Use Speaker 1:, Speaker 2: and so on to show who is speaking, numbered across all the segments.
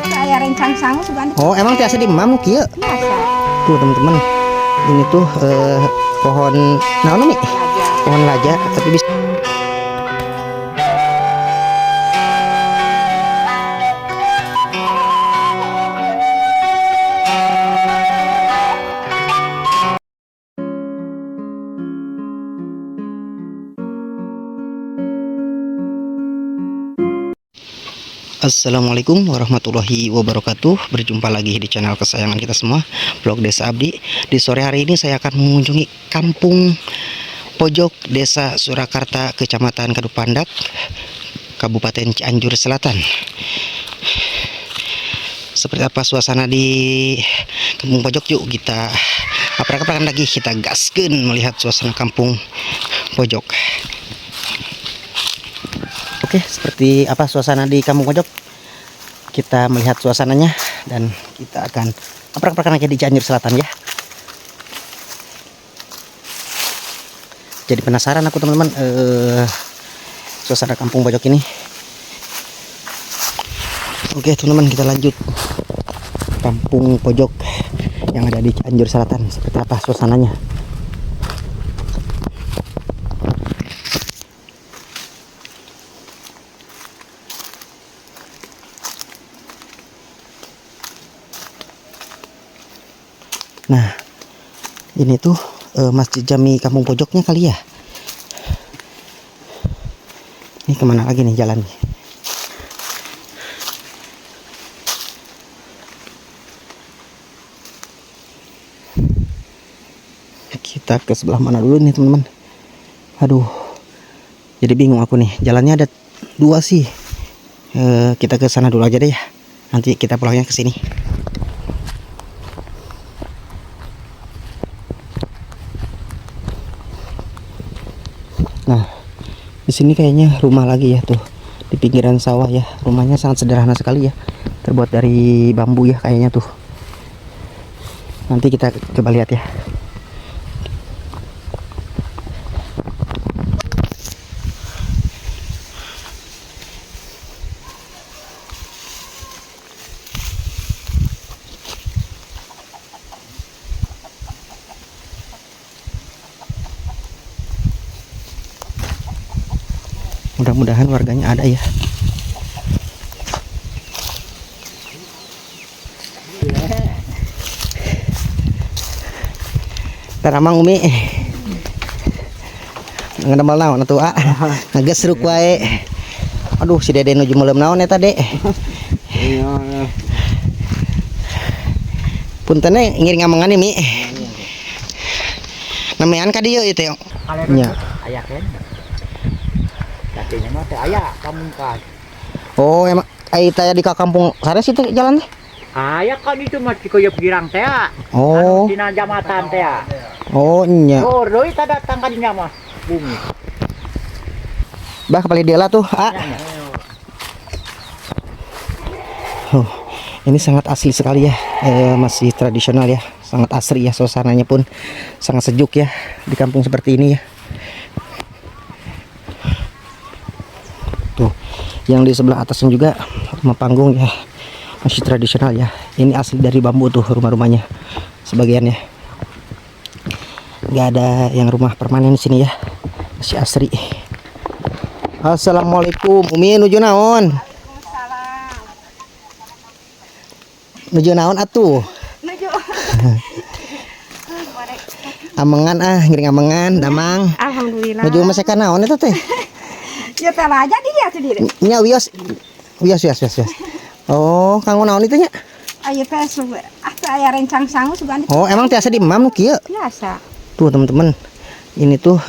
Speaker 1: Aya rencang sangu sugan.
Speaker 2: Oh, emang tiasa diemam kieu?
Speaker 1: Biasa.
Speaker 2: Tuh teman-teman, ini tuh pohon naon Mi?
Speaker 1: Laja.
Speaker 2: Pohon laja, tapi bisa. Assalamualaikum warahmatullahi wabarakatuh. Berjumpa lagi di channel kesayangan kita semua, Vlog Desa Abdi. Di sore hari ini saya akan mengunjungi Kampung Pojok, Desa Surakarta, Kecamatan Kadupandak, Kabupaten Cianjur Selatan. Seperti apa suasana di Kampung Pojok? Yuk kita aprak-aprakan lagi, kita gaskeun melihat suasana Kampung Pojok. Oke, seperti apa suasana di Kampung Pojok? Kita melihat suasananya dan kita akan aprak-aprakan lagi di Cianjur Selatan ya. Jadi penasaran aku teman-teman, suasana Kampung Pojok ini. Oke teman-teman, kita lanjut Kampung Pojok yang ada di Cianjur Selatan. Seperti apa suasananya? Nah, ini tuh Masjid Jami Kampung Pojoknya kali ya. Ini kemana lagi nih jalan nih? Kita ke sebelah mana dulu nih teman-teman? Aduh, jadi bingung aku nih. Jalannya ada dua sih. Kita ke sana dulu aja deh ya. Nanti kita pulangnya ke sini. Nah, di sini kayaknya rumah lagi ya tuh di pinggiran sawah ya. Rumahnya sangat sederhana sekali ya. Terbuat dari bambu ya kayaknya tuh. Nanti kita coba lihat ya. Mudah-mudahan warganya ada ya. Taramang Umi. Ngadamel naon atuh, ah? Ngagesruk wae. Aduh, si Dede nuju meuleum naon eta, Dek? Punten ngiring amengan Mi. Namean ka dieu ieu teh. Nya.
Speaker 3: Aya kan? Tadinya mah teh aya pamungkas.
Speaker 2: Oh, emang ai taya di ka kampung sanes itu jalan teh?
Speaker 3: Aya kan itu mah Cikoyop Girang teh.
Speaker 2: Oh.
Speaker 3: Anu dina jambatan teh.
Speaker 2: Oh, nya.
Speaker 3: Oh, deui tah datang ka dinya mah bumi.
Speaker 2: Bah, kepala dia lah tuh, ah. Oh, ini sangat asli sekali ya. Masih tradisional ya, sangat asri ya, suasananya pun sangat sejuk ya di kampung seperti ini ya. Tuh, yang di sebelah atasnya juga rumah panggung ya, masih tradisional ya. Ini asli dari bambu tuh rumah-rumahnya sebagian ya. Nggak ada yang rumah permanen di sini ya, masih asri. Assalamualaikum, Umi nuju naon?
Speaker 1: Waalaikumsalam.
Speaker 2: Nuju naon atuh?
Speaker 1: Nuju.
Speaker 2: Amengan ah, ngiring amengan, damang.
Speaker 1: Alhamdulillah.
Speaker 2: Nuju masakan naon eta teh?
Speaker 1: Ya teh aja dia tuh dia.
Speaker 2: Nya wios. Wios wios wios wios. Oh, kanggo naon itu nya?
Speaker 1: Ayo teh ah teh aya rencang sangu sugan.
Speaker 2: Oh, emang tiasa diemam nu kieu?
Speaker 1: Biasa.
Speaker 2: Tuh teman-teman. Ini tuh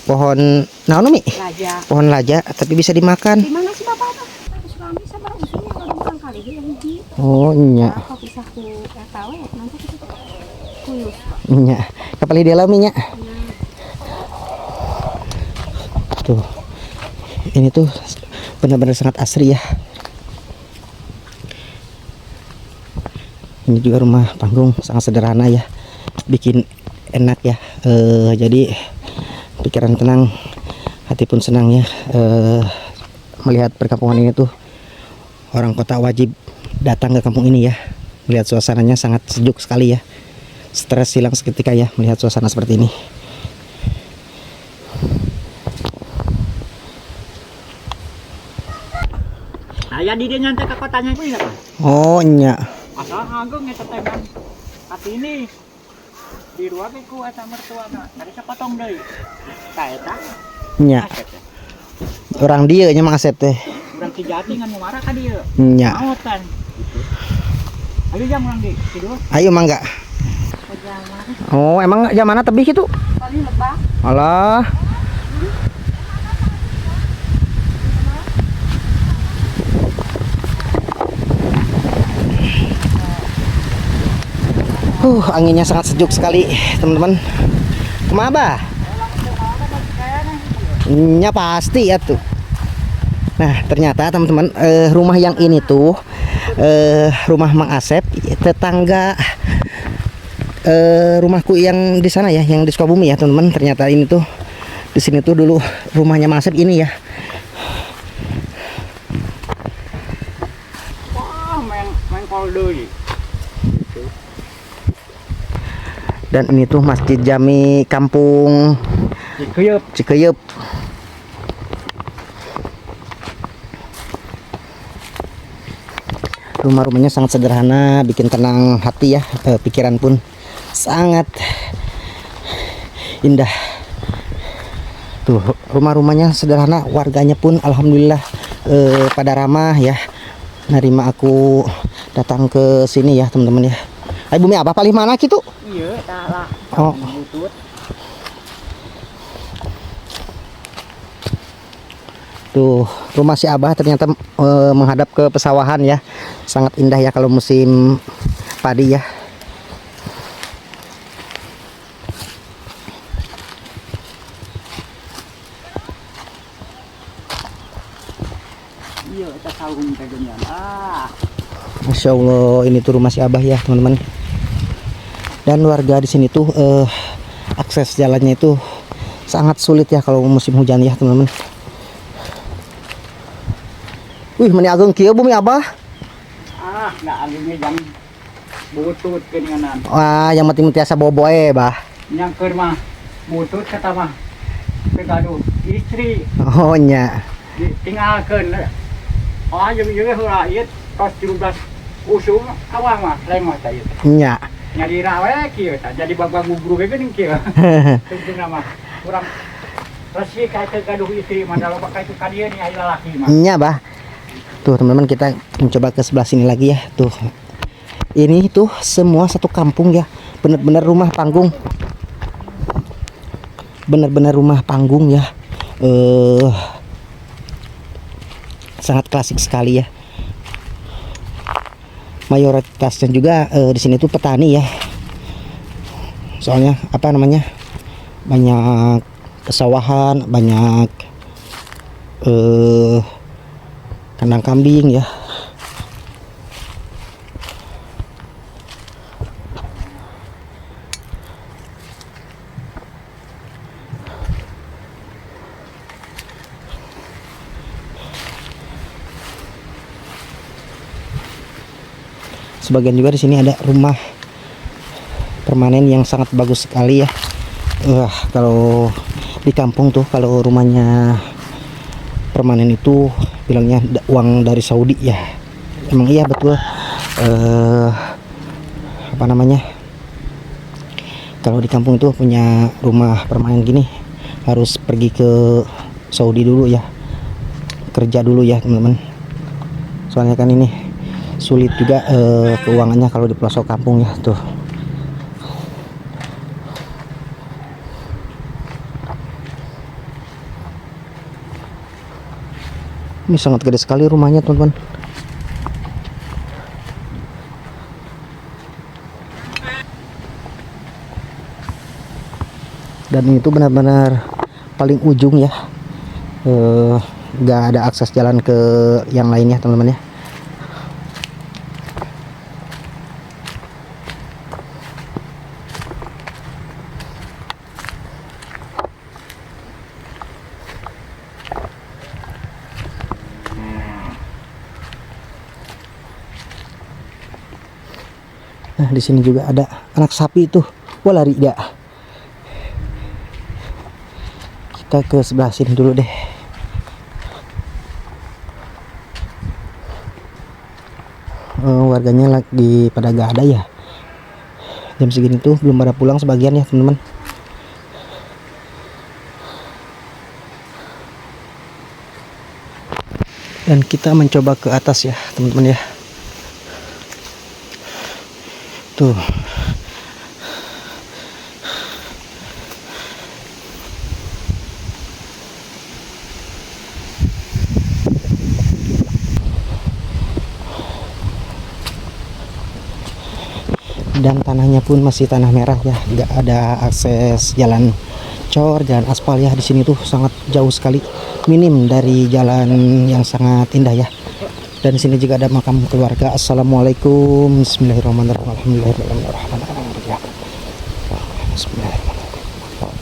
Speaker 2: pohon naon Mi?
Speaker 1: Laja.
Speaker 2: Pohon laja, tapi bisa dimakan.
Speaker 1: Di mana sih bapak tuh? Suami sabar usinya kalau bukan kali ge yang hiji.
Speaker 2: Oh, nya.
Speaker 1: Apa pisah ku eta we nanti kita kuyus.
Speaker 2: Nya. Kapali dia lah Mi nya. Tuh. Ini tuh benar-benar sangat asri ya. Ini juga rumah panggung sangat sederhana ya, bikin enak ya. Jadi pikiran tenang, hati pun senang ya. Melihat perkampungan ini tuh orang kota wajib datang ke kampung ini ya. Melihat suasananya sangat sejuk sekali ya. Stres hilang seketika ya melihat suasana seperti ini.
Speaker 3: Aya di dieu nyantai ke kotanya itu ya, Pak.
Speaker 2: Oh nya.
Speaker 3: Asal agung eta teh kan. Ati ini di ruang ku eta mertua na. Tadi sapotong deui. Tah eta.
Speaker 2: Nya.
Speaker 3: Asep teh.
Speaker 2: Orang dieu nya Mang Asep teh.
Speaker 3: Urang Cijati ngan marah ka dieu.
Speaker 2: Nya.
Speaker 3: Maot kan. Gitu. Ayo jam urang di tidur.
Speaker 2: Ayo mangga. Oh, emang jamana tebih gitu?
Speaker 1: Paling lebah.
Speaker 2: Alah. Anginnya sangat sejuk sekali, teman-teman. Kumaha, Bah? Nya pasti ya tuh. Nah, ternyata teman-teman, rumah yang ini tuh rumah Mang Asep, tetangga rumahku yang di sana ya, yang di Sukabumi ya, teman-teman. Ternyata ini tuh di sini tuh dulu rumahnya Mang Asep ini ya.
Speaker 3: Wah, main main kol deui.
Speaker 2: Dan ini tuh Masjid Jami Kampung
Speaker 3: Cikeuyeub.
Speaker 2: Cikeuyeub. Rumah-rumahnya sangat sederhana, bikin tenang hati ya, pikiran pun sangat indah. Tuh, rumah-rumahnya sederhana, warganya pun alhamdulillah pada ramah ya. Nerima aku datang ke sini ya, teman-teman ya. Ayo bumi apa palih mana gitu?
Speaker 3: Iya, tah lah.
Speaker 2: Oh.
Speaker 3: Butut.
Speaker 2: Tuh, rumah si Abah ternyata menghadap ke pesawahan ya. Sangat indah ya kalau musim padi ya.
Speaker 3: Iya, eta saung teh geuningan. Ah,
Speaker 2: Masya Allah, ini tuh rumah si Abah ya, teman-teman. Dan warga di sini tuh akses jalannya itu sangat sulit ya kalau musim hujan ya, teman-teman. Wih, meni ageung kieu bumi Abah.
Speaker 3: Ah, nah agungnya jang butut geuninganan.
Speaker 2: Wah, yang penting tiasa boboe, Bah.
Speaker 3: Nyangker mah butut kata mah teu gaduh istri
Speaker 2: Oh nya.
Speaker 3: ditinggalkeun. Oh, jeung ieu heula ieu tos 13 usum awah mah lengos tah ieu.
Speaker 2: Nya.
Speaker 3: Nyalira we kieu tah jadi bagbag gubrug ge geuning kieu. Tungtungna mah urang resik ka teu gaduh istri mah da loba ka itu ka dieu nih aya lalaki mah.
Speaker 2: Nya, Bah. Tuh, teman-teman, kita mencoba ke sebelah sini lagi ya. Tuh. Ini tuh semua satu kampung ya. Bener-bener rumah panggung. Bener-bener rumah panggung ya. Sangat klasik sekali ya. Mayoritasnya juga di sini tuh petani ya. Soalnya apa namanya? Banyak pesawahan, banyak kandang kambing ya. Sebagian juga di sini ada rumah permanen yang sangat bagus sekali ya. Wah, kalau di kampung tuh kalau rumahnya permanen itu bilangnya uang dari Saudi ya. Emang iya betul. Apa namanya? Kalau di kampung tuh punya rumah permanen gini harus pergi ke Saudi dulu ya. Kerja dulu ya, teman-teman. Soalnya kan ini sulit juga keuangannya kalau di pelosok kampung ya tuh. Ini sangat gede sekali rumahnya, teman-teman. Dan ini tuh benar-benar paling ujung ya. Nggak ada akses jalan ke yang lainnya, teman-teman ya. Nah, di sini juga ada anak sapi tuh. Wah, lari dia. Kita ke sebelah sini dulu deh. Warganya lagi pada gak ada ya. Jam segini tuh belum pada pulang sebagian ya, teman-teman. Dan kita mencoba ke atas ya, teman-teman ya. Tuh. Dan tanahnya pun masih tanah merah ya, nggak ada akses jalan cor, jalan aspal ya. Di sini tuh sangat jauh sekali, minim dari jalan yang sangat indah ya. Dan di sini juga ada makam keluarga. Assalamualaikum. Bismillahirrahmanirrahim. Alhamdulillahirrahmanirrahim. Bismillahirrahmanirrahim.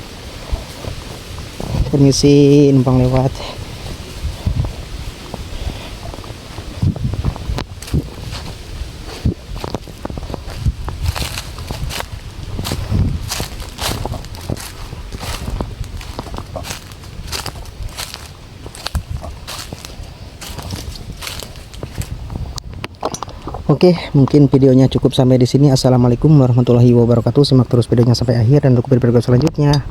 Speaker 2: Permisi, numpang lewat. Oke, mungkin videonya cukup sampai di sini. Assalamualaikum warahmatullahi wabarakatuh. Simak terus videonya sampai akhir dan tunggu video selanjutnya.